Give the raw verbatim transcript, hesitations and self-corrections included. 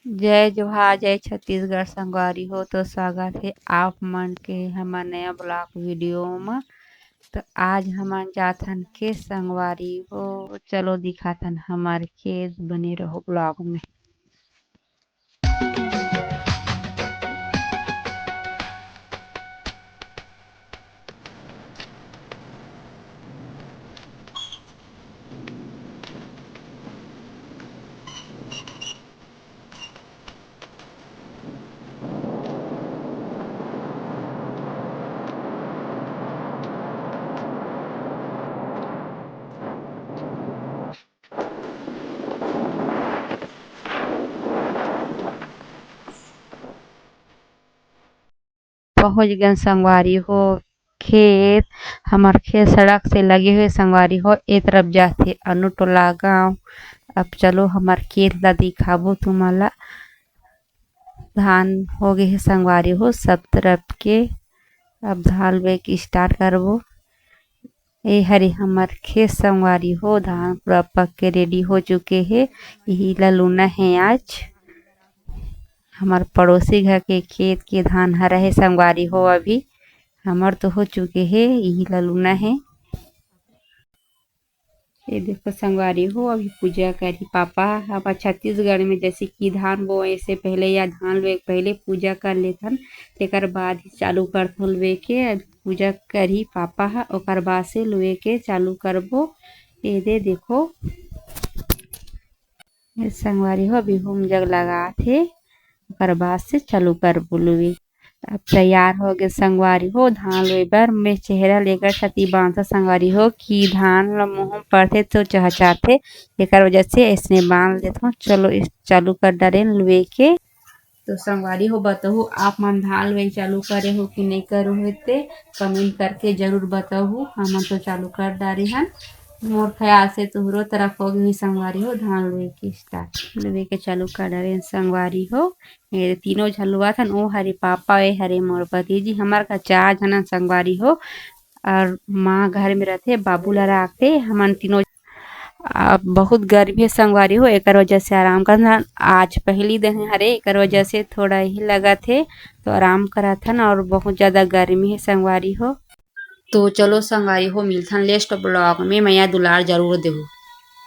जय जोहार, जय छत्तीसगढ़ संगवारी हो। तो स्वागत हे आप मन के हमर नया ब्लॉग वीडियो म। तो आज हमन जाथन खेत संगवारी हो। चलो दिखाथन हमर खेत, बने रहो ब्लॉग में। पहुंच गए संगवारी हो खेत। हमर खेत सड़क से लगे हुए संगवारी हो, ए तरफ जाथे अनु टोला गांव। अब चलो हमर खेत ला दिखाबो तुमन ला। धान हो गए हे संगवारी हो सब तरफ के। अब धान लुए के स्टार्ट करबो। ए हरे हमर खेत संगवारी हो, धान पूरा पक के रेडी हो चुके हे। यही ला लूना हे आज। हमर पड़ोसी घर के खेत के धान हरा हे संगवारी हो, अभी हमर तो हो चुके हे, यही ला लूना हे। ये देखो संगवारी हो, अभी पूजा करही पापा। हमर छत्तीसगढ़ में जैसे कि धान बोए से पहले या धान लुए के पहले पूजा कर लेथन, तेकर बाद ही चालू करथन लुए के। अभी पूजा करही पापा ह, ओकर बाद से लुए के चालू करबो। ये दे देखो, ये संगवारी हो, अभी हुम जग लगात हे, ओकर बाद से चालू करबो लुए। अब तैयार हो गए संगवारी हो धान लुए बर। मैं चेहरा लेकर छाती बांधता संगवारी हो कि धान ल मुंह में पड़थे तो चहचाथे, एकर वजह से ऐसने बांध लेथों। चलो इस चालू कर डारेन लुए के। तो संगवारी हो बताहू आप मन धान लुए चालू करे हो कि नहीं करे हो, ते कमेंट करके जरूर बताहू। हमन तो चालू कर डारे हन, मोर ख्याल से तुहरो तरफ हो गई संगवारी हो धान लुए के स्टार्ट, लुए के चालू कर डारे हन संगवारी हो। ये तीनों झन लुआथन, ओ हरे पापा, ए हरे मोर भतीजी। हमर का चार झन संगवारी हो, और माँ घर में रहथे, बाबू ला राखथे। हमन तीनों, अब बहुत गर्मी है संगवारी हो, एकर वजह से आराम करथन। आज पहली दिन हरे, एकर वजह से थोड़ा ही लगत हे, तो आराम करत हन। और बहुत ज्यादा गर्मी है संगवारी हो। तो चलो संगवारी हो, मिलथन नेक्स्ट ब्लॉग में, मया दुलार जरूर देहू।